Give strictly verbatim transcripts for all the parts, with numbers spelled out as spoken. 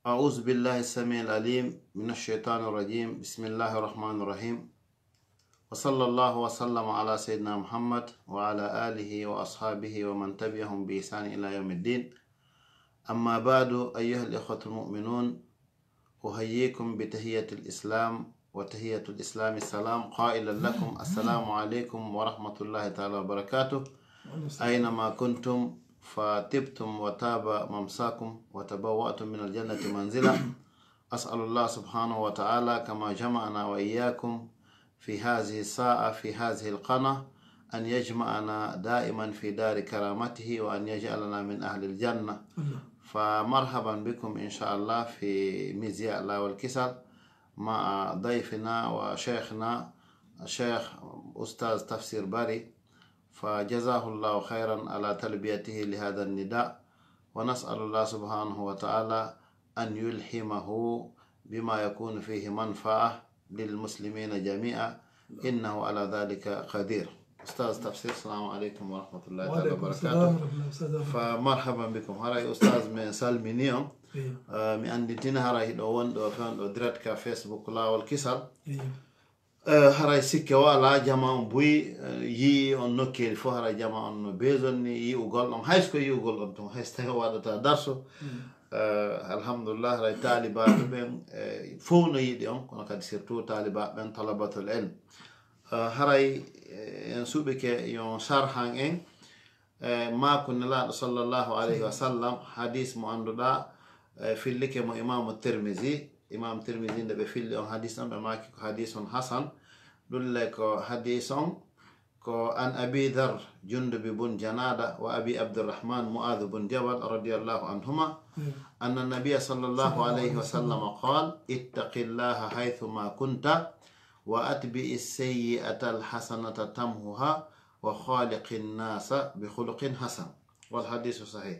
أعوذ بالله السميع العليم من الشيطان الرجيم. بسم الله الرحمن الرحيم. وصلى الله وسلم على سيدنا محمد وعلى آله وأصحابه ومن تبعهم بإحسان إلى يوم الدين. أما بعد، أيها الإخوة المؤمنون، أحييكم بتحية الإسلام، وتحية الإسلام السلام، قائلا لكم: السلام عليكم ورحمة الله تعالى وبركاته. أينما كنتم فطبتم وطاب ممساكم وتبوأتم من الجنة منزلا. أسأل الله سبحانه وتعالى كما جمعنا وإياكم في هذه الساعة في هذه القناة أن يجمعنا دائما في دار كرامته وأن يجعلنا من أهل الجنة. فمرحبا بكم إن شاء الله في ميزيا لا والكسل مع ضيفنا وشيخنا الشيخ أستاذ تفسير باري، فجزاه الله خيرا على تلبيته لهذا النداء، ونسأل الله سبحانه وتعالى أن يلهمه بما يكون فيه منفعة للمسلمين جميعا، إنه على ذلك قدير. أستاذ تفسير، السلام عليكم ورحمة الله تعالى وبركاته. فمرحبا بكم. Haray ustaz, min salmini on. Eh, mi anditina haray hiɗo wonɗo fewndo direct ka Facebook Laawol Kisal. Eh, haray sikke o alaa, jama on buy, eh, yi'i on nokkeeli fof, haray jama on no besoin ni yi'ugol on, hay so ko yi'ugol on tun, hay so tawi o waɗata darso. Eh, alhamdulillah, haray taalibaaɓe ɓen, eh, fof no yiɗi on, kono kadi surtout taalibaaɓe ɓen, talabatul ilm. Eh, haray, eh, en suɓike yo sarhan en, eh, maaku Nelaaɗo sallallahu alayhi wa sallam, hadis mo annduɗaa, eh, fillike mo Imaamu Tirmisi. Imam Tirmisi, nde ɓe filli on hadis on, ɓe maaki ko hadisun hasan. Ɗum le ko hadis on ko an Abi Dhar Jundubi bun Janada wa Abi Abdurrahman Mu'adh bun Jabal radiyallahu anhuma, anna Nabiya sallallahu alayhi wa sallam qal: ittaqillaha haythuma kunta wa atbi'i sayyi'ata alhasanata tamhuha wa khaliqin nasa bi khuluqin hasan. Wal hadisu sahih.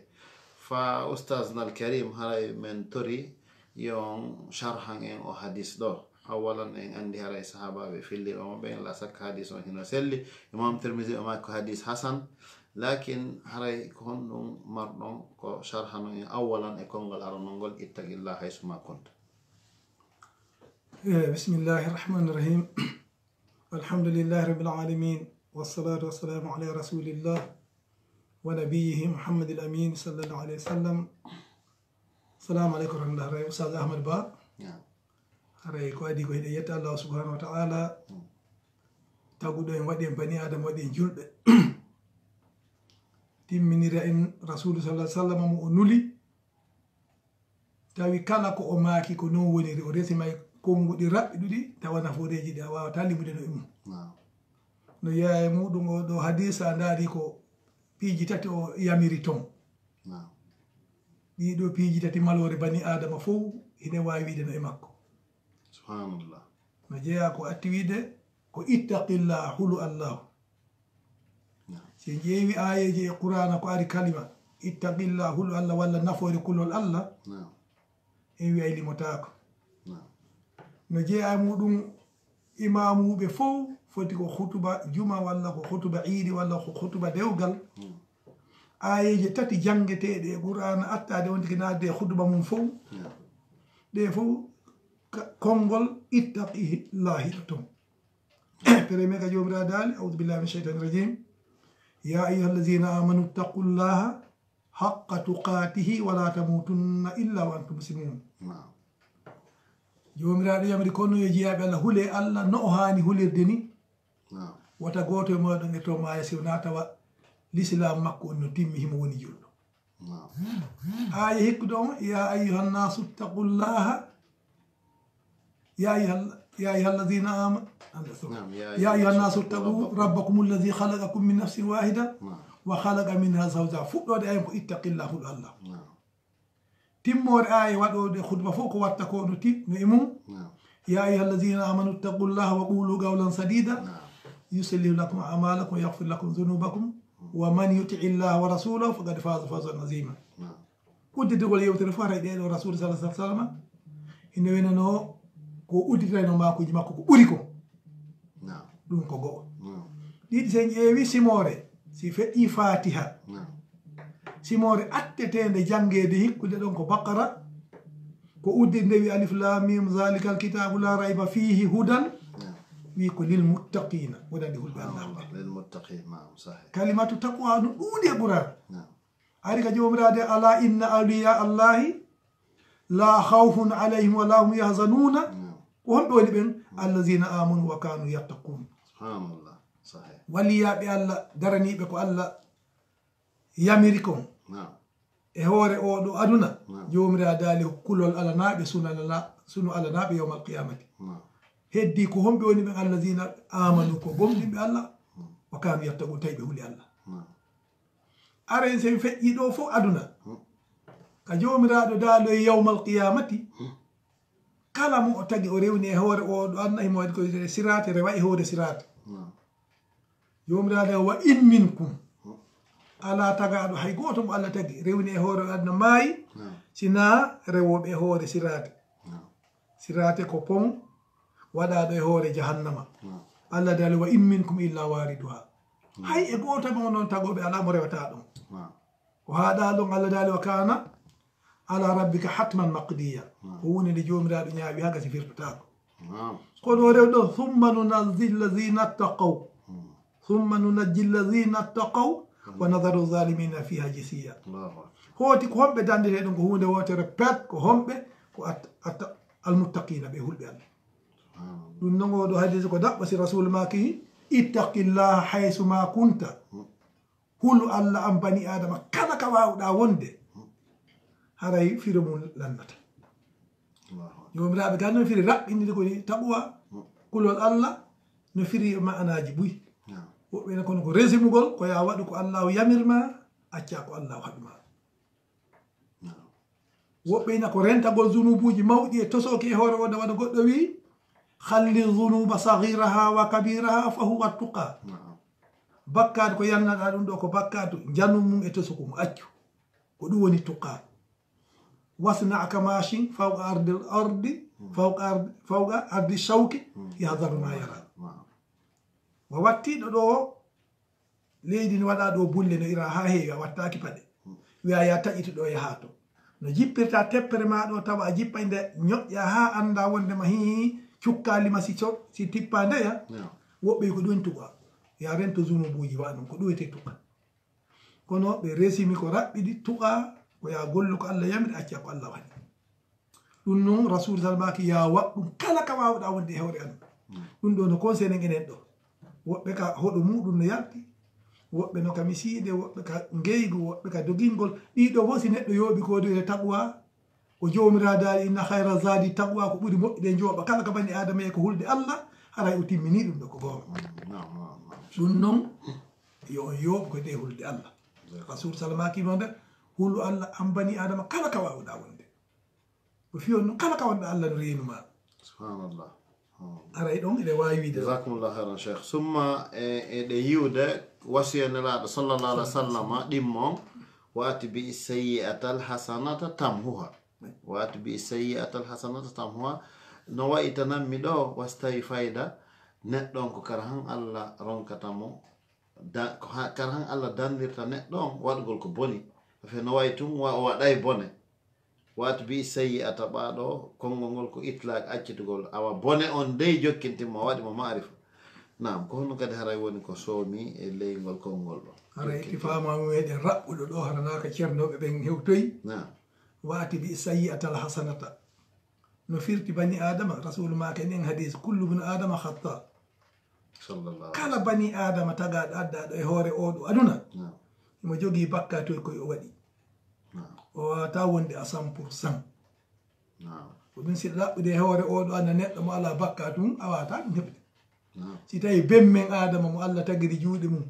Fa ustaz nal karim, haray men tori yo on sharhan en o hadis ɗo. Awalan, en andi haray sahabaɓe fillirɓe mo ɓen, la sakka hadis on hino selli. Imam Tirmisi o maaki ko hadis hasan. Lakin haray ko honɗum marɗon ko sharhanon en awalan e konngol aranol ngol, ittaqillah haythuma kunta. Eh, bismillahi rahmani rahim. Alhamdulillahi rabbil alamin. Wassalatu wassalamu ala rasulillah wa nabiyyihi Muhammadil amin sallallahu alayhi wa sallam. Assalamu aleykum wa rahmatullah. Haray Ustaz Ahmad Ba. Naam. Haray ko adi ko hiɗen yetta Allah subhanahu wa ta'ala, taguɗo en, waɗi en bani Adama, waɗi en julɓe. Timminira en Rasulu sallallahu alayhi wa sallam mo o nuli. Tawi kala ko o maaki ko non woniri, o resi may konnguɗi raɓɓiɗuɗi, tawa nafooreeji ɗi a waawataa limude no e mum. Naam. No yeeya e muɗum o ɗo hadis, a ndaari ko piiji tati o yamiri ton. Naam. Ɗii ɗoo piiji tati maloore bani Aadama fof hiɗen waawi wiide no e makko. Subhanallah. No jeeya ko atti wiide ko ittaqillah, hulu Allah. Naam. Si en ƴeewi aayeeje e Qur'aana ko ari kalima ittaqillah, hulu Allah, walla nafoore kulol Allah, naam, en wi'ay limotaako. Naam. No jeeya e muɗum, imaamuuɓe fof foti ko hutuba juma walla ko hutuba iidi walla ko hutuba dewgal. Hmm. Aayeeje tati janngeteeɗe e Qur'aana attaade on tigi naatde e hutuba mum fof. Naam. Ɗe fof ka-, konngol ittaqillahi ɗo ton. Premier ka Joomiraaɗo daali, أعوذ بالله من الشيطان الرجيم. يا أيها الذين آمنوا اتقوا الله حق تقاته ولا تموتن إلا وأنتم مسلمون. Naam. Joomiraaɗo yamiri kono yo jiyaaɓe Allah, hulee Allah no o haani hulirde ni. Naam. Wota gooto e mooɗon etto maaya si wonaa tawa lislaam makko on no timmi, himo woni julɗo. Naam. Aaya hikkuɗo on, يا أيها الناس اتقوا الله. يا أيها ال-، يا أيها الذين آمنوا. Naam, يا أيها الناس اتقوا ربكم الذي خلقكم من نفس واحدة. Naam. وخلق منها زوجها. Fuɗɗoode aaya ko ittaqillah, hulu Allah. Naam. Timmoore aaya waɗoode khutba fof ko watta ko no tim-, no e mum. Naam. يا أيها الذين آمنوا اتقوا الله وقولوا قولا سديدا. Naam. يصلح لكم أعمالكم ويغفر لكم ذنوبكم ومن يطع الله ورسوله فقد فاز فوزا عظيما. Naam. Udditigol yewtere fof, haray ɗee ɗoo Rasuulu sallallahu alayhi wa sallam, ina wenanoo ko udditayno maakuuji makko ko ɓuri ko. Naam. Ɗum ko go'o. Naam. Ɗiɗi, si en ƴeewi simoore, si feƴƴii Faatiha. Naam. Simoore atteteende janngeede hikkude ɗon ko Baqara, Ko uddi nde wi alif lam mim zalikal kitabu la rayba fihi hudan, wi ko lil muttaqina, wonande hulɓe Allah. للمتقين. نعم، صحيح. Kalimatu taqwa no ɗuuɗi e Qur'an. نعم. Ari ka jomiraade, ala inna awliya Allahi la khawfun alayhim wa la hum yahzanuna. نعم. Ko honɓe woni ɓen? Allazina amanu wa kanu yattaqun. سبحان الله. صحيح. Waliyaaɓe Allah daraniiɓe ko Allah yamiri kon نعم. e hoore oo ɗoo aduna. نعم. Joomiraa daali ko kulol alanaaɓe, sunu alana-, sunu alanaaɓe yawmal qiyamati. نعم. Heddii ko honɓe woni ɓen? Allazina amanu, ko gomɗinɓe Allah, wa kanu yattaqun, tawi ɓe huli Allah. نعم. Aray sen feƴƴii ɗoo fof aduna. Ka Joomiraaɗo daaloyi yawmal qiyamati, kala mo o tagi o rewni e hoore oo ɗoo aduna, himo waɗi ko wiyetee siraate, rewa e hoore siraate. نعم. Joomiraaɗo wa in minkum, alaa tagaaɗo hay gooto mo Allah tagi rewni e hoore oo aduna maayi, نعم. sinaa rewooɓe e hoore siraate. نعم. Siraate ko pon waɗaaɗo e hoore jahannama. نعم. Allah daali wa in minkum illa wariduha. Hay e gooto e mon noon tagooɓe alaa mo rewataa ɗon. نعم. Ko haaɗaa ɗon, Allah daali wa kana ala rabbika hatman maqdiya. Ko huunde nde Joomiraaɗo ñaawi haa gasi firtotaako. نعم. Kono o rew ɗon, summa nunajji allazina ttaqaw. Summa nunajji allazina ttaqaw wa nadaru zalimina fiha jisiya. الله أكبر. Hooti ko honɓe danndetee ɗum ko huunde wootere pet, ko honɓe? Ko at-, at-, almuttaqina, ɓe hulɓe Allah. سبحان الله. Ɗum noon oo ɗoo hadis ko daɓɓa si Rasul maaki, ittaqillaha haysu ma kunta. Hulu Allah an bani Adama kala ka waawɗaa wonde. Haray firo mum lannata. الله أكبر. Joomiraaɓe gaa noon firi raɓɓiniri ko ni taqwa, kulol Allah no firi ma'anaaji buy. نعم. Woɓɓe ne kono ko resimugol, ko yaa waɗu ko Allahu yamir ma, accaa ko Allahu haɗu ma. نعم. Woɓɓe ina ko rentagol zunubuuji mawɗi e tosooki e hoore wonde wano goɗɗo wii, "Khalli zunuba saghiraha wa kabiraha fa huwa tuqa." نعم. Bakkaatu ko yannaɗaa ɗum ɗoo ko bakkaatu, njanum mum e tosuku mum accu. Ko ɗum woni tuqa. Wasna kamashin fawqa ardil ardi, fawqa ardi, fawqa ardi shawki, yahdaru ma yara. نعم. Wa wattiiɗo ɗoo leydi no waɗaa ɗoo bulle no ira haa heewi, a wattaaki paɗe. Wiyaa yaa taƴitu ɗoo yahaa to. No jippirta teppere maa ɗoo tawa a jippay nde ñoƴƴaa haa anndaa wonde ma hii cukkaali ma si so, si tippaa ndeya. نعم. Woɓɓe ko ɗum tuqa. Yaa rento zunubuuji wa ɗum, ko ɗum wiyetee tuqa. Kono ɓe resimi ko raɓɓiɗi tuqa, ko yaa gollu ko Allah yamiri, acca ko Allah waɗi. Ɗum noon, Rasul salmaaki yaa waɗ ɗum kala ka waawɗaa wonde e hoore an. Ɗum ɗoo no conseil enen ɗoo. Woɓɓe ka hoɗo muɗum no yalti, woɓɓe no ka misiide, woɓɓe ka ngeygu, woɓɓe ka dogingol. Ɗiɗo fof si neɗɗo yooɓi ko wiyetee taqwa, o Joomiraa daali, "Inna khayra zadi taqwa," ko ɓuri moƴƴude njooɓa kala ka bani Aadama e ko hulde Allah, haray o timmini ɗum ɗoo ko goonga. نعم، نعم، نعم. Ɗum noon, yo on yooɓ ko e hulde Allah. Rasul salmaaki noon de, hulu Allah an bani Aadama kala ka waawɗaa wonde. Ko fiyon noon kala ka wonɗaa Allah no reenu ma. سبحان الله. آه. Aray ɗon eɗe waawi wiide. جزاكم الله خيرا شيخ. ثم e, e ɗe yiwde wasiya Nelaaɗo صلى الله عليه وسلم ɗimmo on, "وأتبع السيئة الحسنة تمحها." "وأتبع السيئة الحسنة تمحها." No wayi tananmi ɗoo, wasi tawi fayda neɗɗo on ko kara han Allah ronkata mo, da-, ko ha-, kara han Allah danndirta neɗɗo on waɗugol ko boni. Fe no wayi tun wa-, o waɗay bone. "وأتبع السيئة" ɓaa ɗoo, konngol ngol ko itlaq, accitugol. Awa bone on dey jokkintin mo, waɗi mo maarifa. Naam, ko honno kadi haray woni ko soomi e ley ngol konngol ɗoo? Haray ti faama mum eɗen raɓɓuɗo ɗoo, hara naa ka cernooɓe ɓen hewtoyi. Naam. "Wa atbi sayyi'atal hasanata." No firti bani Aadama, Rasuulu maaka en en hadiis, "Kullu bnu Aadama khatta." Sallallahu Kala bani Aadama tagaaɗo addaaɗo e hoore oo ɗoo aduna, Naam. himo jogii bakkaatuuji koye o waɗi. Naam. O waawataa wonde à cent pour cent. Naam. Ko ɗum si ɗaɓɓude e hoore oo ɗoo aduna neɗɗo mo alaa bakkaatu mum, a waawataa ɗum heɓde. Naam. Si tawii bemmen Aadama mo Allah tagiri juuɗe mum,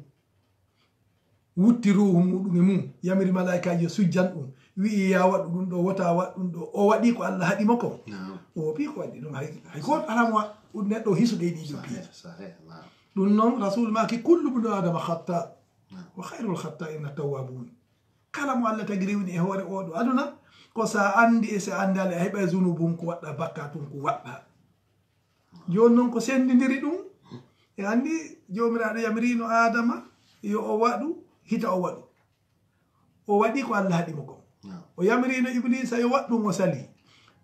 wutti ruuhu muɗum e mum, yamiri malaa'ikaaji yo sujjan ɗum, wi'i yaa waɗu ɗum ɗoo, wota waɗu ɗum ɗoo, o waɗi ko Allah haɗi mo kon. Naam. O woopii ko waɗi ɗum, hay, hay gooto alaa mo wa-, neɗɗo hisuɗo e ɗii ɗoo piiji. Sahih, sahih, naam. Ɗum noon, Rasuulu maaki, "Kullu bnu Aadama khatta, naam, wa khayrul khatta'ina tawwabun." Kala mo Allah tagi rewni e hoore oo ɗoo aduna, ko so a anndi e so a anndaali, a heɓay zunubu mum ko waɗɗaa, bakkaatu mum ko waɗɗaa. Jooni noon ko senndindiri ɗum, e anndi Joomiraaɗo yamiriino Aadama yo o waɗu, hita o waɗu. O waɗi ko Allah haɗi mo kon. Naam. O yamiriino Ibliisa yo waɗ ɗum, o salii.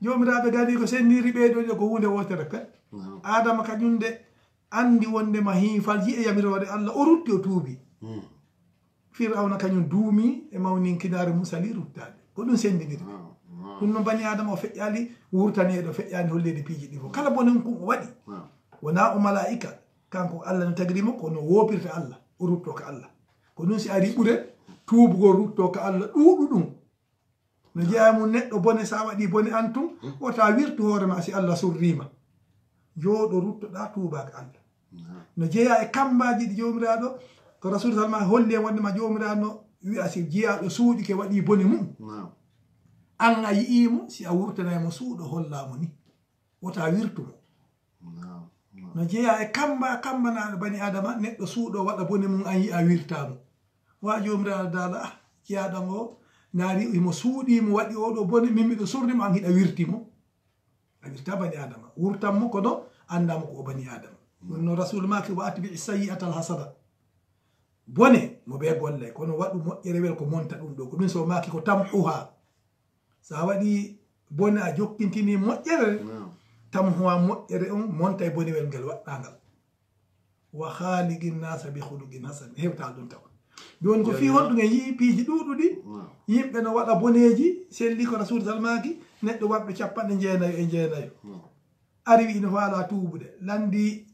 Joomiraaɓe gadi ko sendiri ɓee ɗoo ɗiɗo ko huunde wootere pet. Naam. Aadama kañum de anndi wonde ma hiifalji e yamiroore Allah, o rutti, o tuubi. Hmm. Firawna kañum duumi e mawninkinaare mum, sali ruttaade. Ko ɗum sendiniri. Naam, naam. Ɗum noon bani Aadama o feƴƴaali wurtaneede, o feƴƴaani holleede piiji ɗi fof. Kala bone mum o waɗi. Naam. Wonaa o malaa'ika, kanko Allah no tagiri mo, kono woopirta Allah, o ruttoo ka Allah. Ko ɗum si ari ɓure, tuubugol ruttoo ka Allah, ɗuuɗu ɗum. No jeyaa mum neɗɗo bone, so a waɗii bone aan tun, wota wirtu hoore ma si Allah surriima. Jooɗo ruttoɗaa tuubaa ka Allah. Naam. No jeyaa e kammbaaji ɗi Joomiraaɗo, ko Rasuul salma holli en wonde ma Joomiraaɗo no wi'a si jiyaaɗo suuɗike waɗii bone mum. Naam. Aan a yi'ii mo, si a wurtanay mo suuɗo hollaa mo ni. Wota wirtu mo. Naam, naam. No jeyaa e kamba, kambanaaɗo bani Aadama, neɗɗo suuɗo waɗa bone mum, aan yi'a wirtaa mo. Wa Joomiraaɗo daala, ah, jiyaaɗo am o, naari himo suuɗii mo waɗi oo ɗoo bone, min miɗo surri mo, aan hiɗa wirti mo. A wirtaa bani Aadama. Wurtan mo, kono anndaa mo ko o bani Aadama. Ɗum no Rasuul maaki, "Wa atbi'i sayyi'ata al-hasana." Bone, mo bee golle, kono waɗu moƴƴerewel ko monta ɗum ɗoo. Ko ɗum so maaki ko tamhuha. So a waɗii bone, a jokkintini moƴƴere, naam, tamhuha moƴƴere on, monta e bonewel ngel waɗɗaa ngal. "Wa khaaliqin naasa bi khuluqin hasan." Hewtaa ɗum taw. Jooni ko fii honɗum en yi'i piiji ɗuuɗuɗi, naam, yimɓe no waɗa boneeji, selli ko Rasuul salmaaki, neɗɗo waɗɗo capanɗe jeenayo e jeenayo. Naam. Ari wi'i no faalaa tuubude, lanndii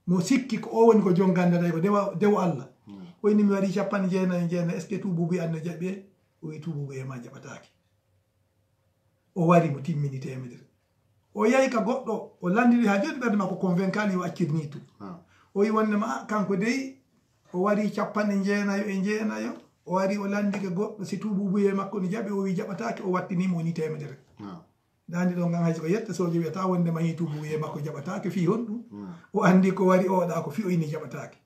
mo sikki ko o woni ko jom gannde tawi ko dewa-, dewo Allah. Naam. O inni mi warii capanɗe jeenayo e jeenayo, est-ce que tuububu an no jaɓee? O wi'i tuububu e ma jaɓataake. O wari mo timmini teemedere. O yahi ka goɗɗo, o lanndiri haa jooni ɓernde makko convaincu ni o accir ni tun. Naam. O wi'i wonde ma, ah, kanko dey, o wari capanɗe jeenayo e jeenayo, o wari o lanndike goɗɗo si tuububuye makko no jaɓi, o wi'i jaɓataake, o wattini mo woni teemedere. Naam. Daande ɗo ngan hay so ko yetta soojo wiyata wonde ma hii tuububuye makko jaɓataake fii honɗum. Naam. O anndi ko wari oɗa ko fii o inni jaɓataake.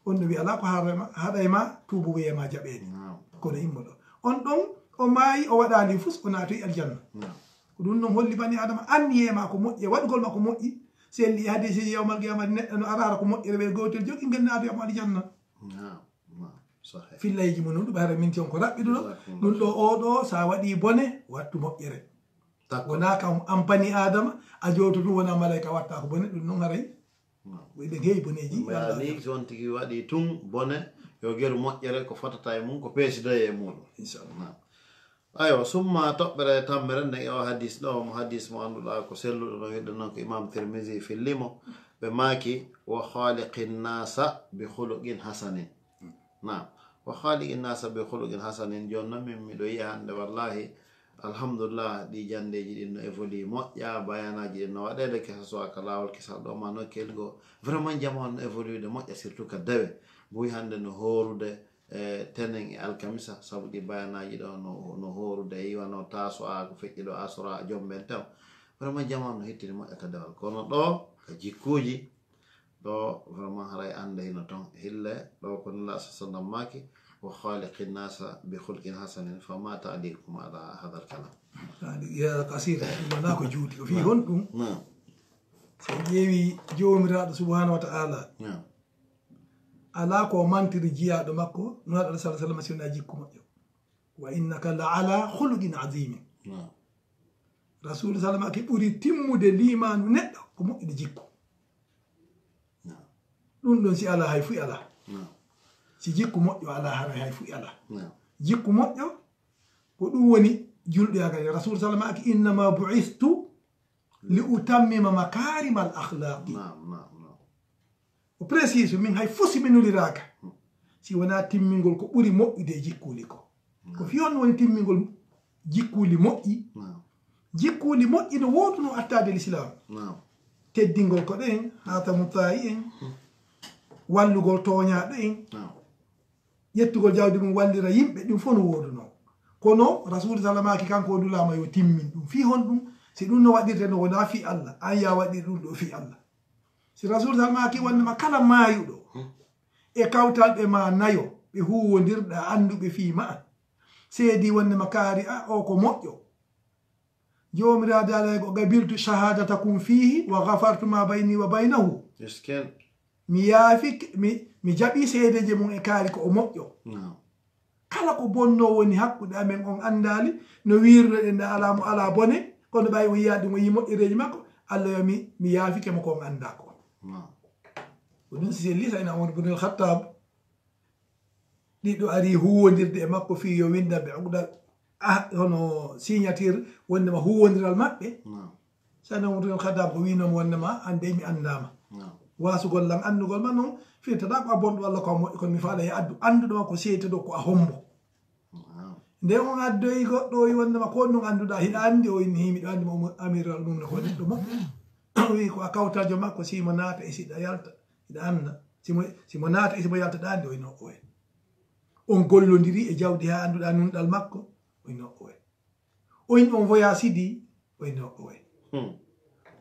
On no wi'a alaa ko haɗay ma, haɗay ma tuububuye ma jaɓeeni. Naam. Kono immo ɗo. On ɗon o maayi, o waɗaali fus, o naatoyi aljanna. Naam. Ko ɗum ɗon holli bani Aadama anniyee ma ko moƴƴi, e waɗugol ma ko moƴƴi. Selli e hadiisi yawmal qiyamati neɗɗo no ara ara ko moƴƴere ɓe gootel jogi ngel naatoya mo aljanna. Naam, naam. Sahih. Fillayji mum ɗum ɗum hara minti on ko raɓɓiɗuɗo. Jazakumullah. Ɗum ɗo o ɗo sa waɗi bone, wattu moƴƴere. D'accord. Wona kam an bani Aadama, a jooto ɗum wona malayka watta ko bone, ɗum noon haray. Naam. Ko eɗen heewi boneeji, Yalla ni, so on tigi waɗi tun bone, yo geru moƴƴere ko fotata e mum, ko peesidoye e muɗum. Inchallah. Naam. Aywa, summa toɓɓere tammere nden e o hadis ɗo, mo hadis mo annduɗaa ko selluɗo no wiɗen noon ko Imam Tirmisi filli mo. Ɓe maaki, "Wa khaliqin nasa bi khuluqin hasanin." Naam. "Wa khaliqin nasa bi khuluqin hasanin." Jooni noon min miɗo yi'a hannde, wallahi, alhamdulillah, ɗi janndeeji ɗin no évolue moƴƴa, bayanaaji ɗin no waɗeede kesa so ka laawol kisal ɗo ma nokkel goo. Vraiment, jamaanu no évolude moƴƴa, surtout ka dewe. Buy hannde no hoorude, e tenen e alkamisa, sabu ɗi bayanaaji ɗo no, no hoorude, e iwano taso a ko feƴƴi ɗo asura a jomben tew. Vraiment, jamaanu no hittini moƴƴa ka dewal. Kono ɗo, ka jikkuuji, ɗo vraiment haray annde hino ton. Hille, ɗo ko Nula sa sallam maaki, "Wa khaliqin nasa bi khulqin hasanin, fa ma ta'liqukum ala hadha al kalam." Yaani, ya kasir, ɗum wona ko juuti. O fii honɗum? Naam. So en ƴeewi Joomiraaɗo subhanahu wa ta'ala, naam, alaa ko o mantiri jiyaaɗo makko, Nulaaɗo Allah sallallahu alaihi wasallam, si wonaa jikku moƴƴo. "Wa innaka la ala khuluqin azimin." Naam. Rasuulu sallam ake ɓuri timmude liimaanu neɗɗo ko moƴƴude jikku. Naam. Ɗum ɗon si alaa hay fuy alaa. Naam. Si jikku moƴƴo alaa haray hay fuy alaa. Naam. Jikku moƴƴo ko ɗum woni julɗoyaagal. Rasuulu sallam ake, "Innama bu'istu li utammima makaarimal akhlaaqi." Naam, naam, naam. O précise, min hay fof si mi nuliraaka, si wonaa timmingol ko ɓuri moƴƴude e jikkuuli ko. Ko fii on woni timmingol jikkuuli moƴƴi. Naam. Jikkuuli moƴƴi no woodunoo attaade lislaam. Naam. Teddingol ko ɗen, haatamu taayi en, wallugol tooñaaɗo en. Naam. Ƴettugol jawdi mum wallira yimɓe, ɗum fof no woodunoo. Kono Rasuulu sallam ake kanko o nulaama yo timmin ɗum. Fii honɗum? Si ɗum no waɗirte no wonaa fii Allah, an yaa waɗir ɗum ɗo fii Allah. Si Rasuulu sallam ake wonde ma kala maayuɗo e kawtalɓe ma nayo ɓe huuwondirɗa annduɓe fii ma, seedi wonde ma kaari a o ko moƴƴo. Joomiraaɗo Alla ko, "Qabiltu shahadatakum fihi wa ghafartu ma bayni wa baynahu." Est-ce que? Mi yaafi, mi, mi jaɓi seedeeji mum e kaari ko o moƴƴo. Naam. Kala ko bonnoo woni hakkunde amen on anndaali, no wiiruɗen ɗa alaa mo alaa bone, Kono ɓay o yiya ɗum, o yi moƴƴereeji makko, Allah yo mi, mi yaafike mo ko on anndaa ko. Ko ɗum si selli, Sayna Omar ibn al-Khattab, ɗiɗo ari huwwondirde e makko fii yo winndan ɓe uqda, ah, hono signature, wonndema huwwondiral maɓɓe. Sayna Omar ibn al-Khattab ko wiinoo mo wonndema, an dey mi anndaama. Waasugol lan anndugol ma non, firtataa ko a bonɗo walla ko a moƴƴo, kono mi faala e addu annduɗo ma ko seytodo ko a hombo. Nde on addoyi goɗɗo, o yi wonndema ko on ɗum annduɗaa, hiɗa anndi? O inni hii miɗo anndi mo, Amirul Mu'minin ko neɗɗo moƴƴo. O wi ko a kawtajo makko, si mo naata e siɗa yalta, hiɗa annda. Si mo, si mo naata e si mo yalta ɗa anndi, o yi no owe. On gollondiri e jawdi haa annduɗaa nunɗal makko, o yi no owe. O yi on voyage sidi, o yi no owe.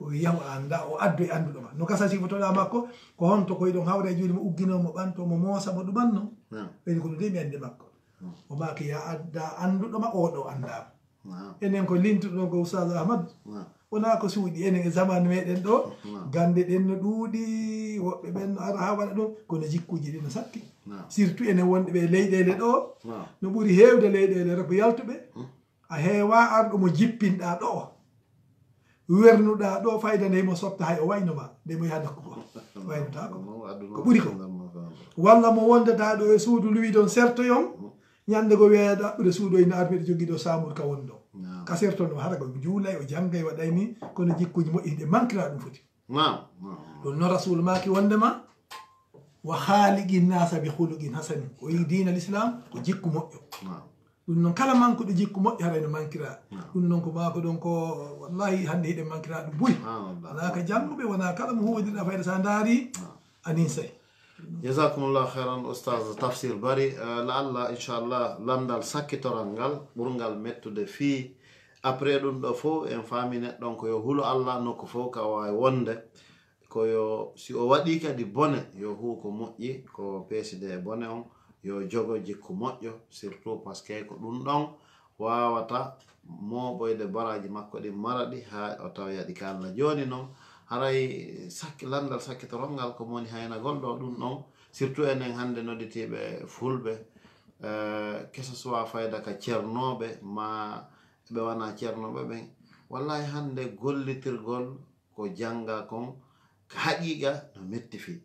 O wi yahu a annda, o addoyi annduɗo ma. No gasa sifotoɗaa makko, ko honto ko yiɗon hawra e juuɗe mo, ugginoo mo, ɓantoo mo, moosa mo, ɗumanno? Ɓeyni ko ɗum de mi anndi makko. O maaki ya adda annduɗo ma, o ɗo anndaama. Enen ko lintuɗo ɗon ko Oustaz Ahmad. Wonaa ko suuɗi enen e zaman meɗen ɗo. Gannde ɗen no ɗuuɗi, woɓɓe ɓen no ara haa waɗa ɗum, kono jikkuuji ɗin no sakki. Surtout enen wonɓe ɓe leyɗeele ɗo, no ɓuri heewde leyɗeele rebo yaltuɓe. A heewaa arɗo mo jippinɗaa ɗo, wernuɗaa ɗo, fayda nde mo sotta hay o wayno ma, nde mo yaha nokku goo. Waynotaako. Ko ɓuri ko. Walla mo wondata ɗo e suudu luwi ɗon sertoyon, ñande go wiya ɗaɓɓude suudu o ina armiɗo jogii ɗo saamur ka woni ɗo. Ka serto no hara ko juulay, o janngay, waɗay ni, kono jikkuuji moƴƴi hiɗe mankira ɗum foti. Ɗum no Rasul maaki wondema, "Wa khaliqin nasa bi khuluqin hasanin." O yi diina l'islam ko jikku moƴƴo. Ɗum noon kala mankuɗo jikku moƴƴo haray no mankira. Ɗum noon ko maako ɗon ko wallahi hannde hiɗen mankira ɗum buy. Wonaa ka jannguɓe, wonaa kala mo huwondirɗa fayda sa ndaari, anin say. Jazakumullahu khairan, Oustaz Tafsir Bari. Eh, la Allah, inchallah, lanndal sakkitoral ngal, ɓurngal mettude fii. Après ɗum ɗo fof, en faami neɗɗo on ko yo hulo Allah nokku fof ka waawi wonde. Ko yo, si o waɗii kadi bone, yo huu ko moƴƴi, ko peeside e bone on, yo jogo jikku moƴƴo, surtout parce que ko ɗum ɗon waawata mooɓoyde baraaji makko ɗin mara ɗi haa o tawoya ɗi ka Allah. Jooni noon, haray sakki-, lanndal sakkitorol ngal ko mo woni haynagol ɗo ɗum ɗon, surtout enen hannde nodditiiɓe fulɓe, eh, que ce soit fayda ka cernooɓe, ma ɓe wonaa cernooɓe ɓen, wallahi hannde gollitirgol ko jannga kon, ka haqiqa no metti fii.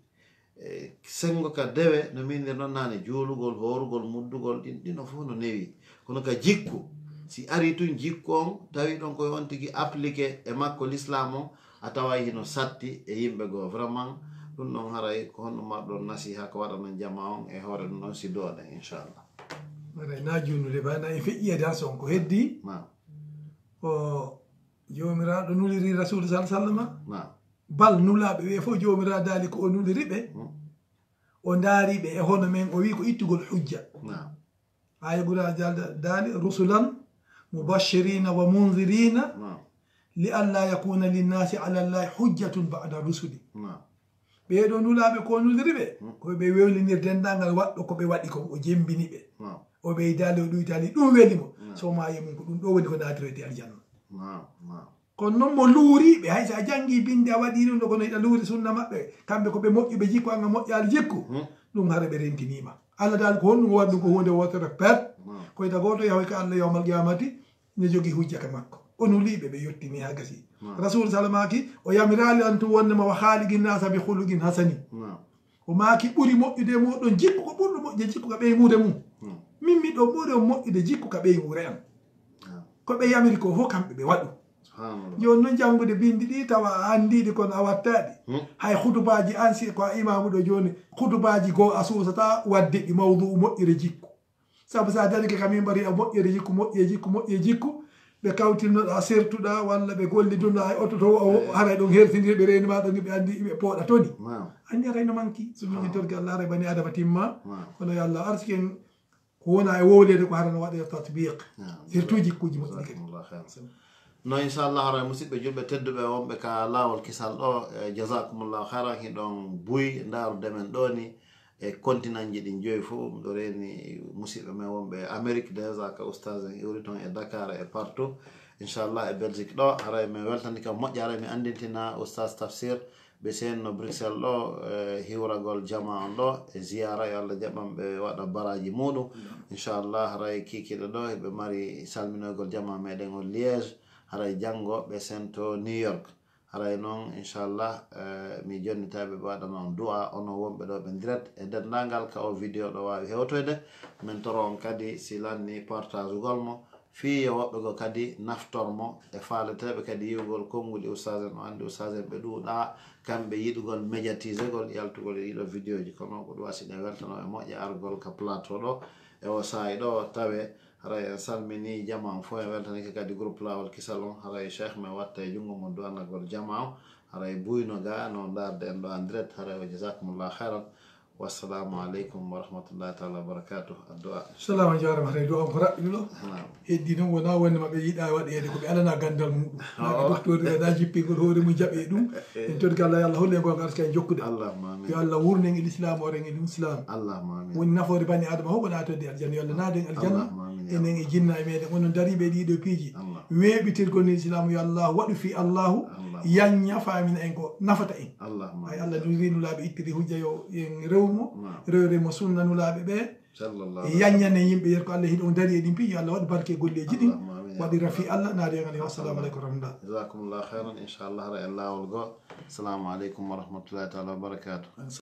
E, senngo ka dewe, no min nde noon naane, juulugol, hoorugol, muddugol, ɗin, ɗino fof no newi. Kono ka jikku, si ari tun jikku on, tawi ɗon koye on tigi appliqué e makko l'islam on, a taway hino satti e yimɓe goo. Vraiment, ɗum ɗon haray ko honno marɗon nasiha ko waɗanon jama on e hoore ɗum ɗon si doone, inchallah. Waɗay na junude ba na e feƴƴiyade han son ko heddi. Naam. Ko Joomiraaɗo nuliri Rasuulu sal sallama. Naam. Bal nulaaɓe ɓe fof Joomiraaɗo daali ko o nuliri ɓe. Hmm. O ndaari ɓe e hono men, o wi ko ittugol hujja. Naam. Aaya Qur'aan jaalda daali, "Rusulan mubashirina wa munzirina, naam, li alla yakuna linnaasi ala Allahi hujjatun ba'da rusuli." Naam. Ɓee ɗoo nulaaɓe ko o nuliri ɓe, hmm, ko ɓe wewlinir denndaangal waɗɗo ko ɓe waɗi ko, o jemmbini ɓe. Naam. O ɓeydaali, o ɗuytaali, ɗum weli mo. Naam. So maayi mum ko ɗum ɗoo woni ko naatiroyte aljanna. Naam, naam. Kono noon mo luuriiɓe, hay so a janngii binnde, a waɗii ɗum ɗo, kono hiɗa luuri sunna maɓɓe, kamɓe ko ɓe moƴƴuɓe jikku, an a moƴƴaali jikku, hmm, ɗum hara ɓe rentiniima. Allah daal ko honɗum o waɗi ɗum ko huunde wootere pet. Hmm. Ko ita gooto yahoy ka Allah yawmal qiyamati, ne jogii hujja ka makko. O nuliiɓe ɓe yottini haa gasi. Hmm. Rasuul salamaaki, o yamiraali on tun wonde ma wa khaaliqin naasa bi khuluqin hasani. Hmm. O maaki ɓuri moƴƴude e mooɗon jikku ko ɓurɗo moƴƴude jikku ka ɓeymuure mum. Hmm. Min miɗo ɓuri on moƴƴude jikku ka ɓeymuure am. Hmm. Ko ɓe yamiri ko fof kamɓe ɓe waɗu. Subhanallah. Jooni noon janngude binndi ɗi tawa a anndiiɗi kono a wattaɗi. Hmm. Hay khutubaaji an si ko a imaamu ɗo jooni, khutubaaji goo a suusataa waɗde ɗi mawdu'u moƴƴere jikku. Sabu so a darike ka minbari a moƴƴere jikku, moƴƴe jikku, moƴƴe jikku, ɓe kawtinnoɗa, sertuɗa, walla ɓe gollidunoɗa e oto to, o, eh, haray ɗon hertindiri, ɓe reenima ɗon, ɓe anndi ɓe pooɗa toni. Naam. Anndi haray no manki, so min torki Allah haray bani Adama timma. Naam. Kono yo Allah arsiken ko wona e wowleede ko hara no waɗe tatbiq. Naam. Surtout jikkuji moƴƴi kadi. Jazakumullahu khairan. No, inchallah, haray musidɓe julɓe tedduɓe wonɓe ka laawol kisal ɗo, eh, jazakumullahu khairan, hiɗon buy ndaarude men ɗo ni. E continentji ɗin joyi fof, miɗo reeni musidɓe men wonɓe Amérique déjà, ka oustaz en iwri toon e Dakar e partout. Inchallah e Belgique ɗo, haray mi weltani kam moƴƴa, haray mi anndintina oustaz Tafsir, ɓe seenno Bruxelles ɗo, e hiwragol jama on ɗo, e ziyara, yo Allah jaɓan ɓe waɗa baraaji muuɗum. Inchallah haray kikiiɗe ɗo, eɓe mari salminoygol jama meɗen on Liège, Haray janngo ɓe sento New York. Haray noon, inchallah, eh, mi jonnitaaɓe ɓe waɗana on du'a, onon wonɓe ɗo ɓe direct e denndaangal ka o vidéo ɗo waawi hewtoyde. Min toro on kadi si lanni partagugol mo, fii yo woɓɓe goo kadi naftor mo, e faaleteeɓe kadi yi'ugol konnguli ustaas en. O anndi ustaas en ɓe ɗuuɗaa, kamɓe yiɗugol médiatisegol, yaltugol e ɗiɗo vidéoji. Kono ko ɗum wasi ɗe weltano e moƴƴa argol ka plateau ɗo e o saa'i ɗo tawe. Haray en salmini jama on fof, en weltanike kadi groupe Laawol Kisal on. Haray Cheikh men watta e junngo mon du'anagol jama on. Haray buyno ga no ndaarde en ɗo en direct. Haray wa jazakumullahu khairan. Wassalamu aleykum wa rahmatullahi taala wa barakatuh. Addu'a. Salaam, a jaaraama. Haray du'a on ko raɓɓiɗo ɗo. Naam. Heddi noon wonaa wonde maɓɓe yiɗa waɗeede ko ɓe alana ganndal muɗum. Naa ɓe Oh. Docteur ɓe alaa jippingol hoore mum jaɓe ɗum. Eh. En torki Allah, yo Allah holle gonga arsika en jokkude. Allahumma amin. Yo Allah wurnen e l'islam, o ren e l'islam. Allahumma amin. Woni nafoore bani Adama fof wona todde aljanna. Yo Allah naaden aljanna. Allahumma amin, ya enen e Allah. Jinna e meɗen. Onon dariɓe e ɗiɗo piiji. Allah. Weeɓitirgol ni l'islam, yo Allah waɗu fi Allahu. Allahumma. Yanña faamina en ko nafata en. Allahumma. Ay Allah nuri nulaaɓe ittiri hujja yo en rew mo. Naam. Rewre mo sunna nulaaɓe ɓe. Sallallahu alaihi wasallam. Yanñane yimɓe yer ko Allah hiɗon dari e ɗin piiji, yo Allah waɗu barke e golleeji ɗin. Allahumma amin, ya Waɗi rafi Allah. Allah, naade en, assalamu aleykum wa rahmatullah. Jazakumullahu khairan. Inchallah, hara en laawol goo. Assalamu aleykum wa rahmatullahi taala wa barakatuh.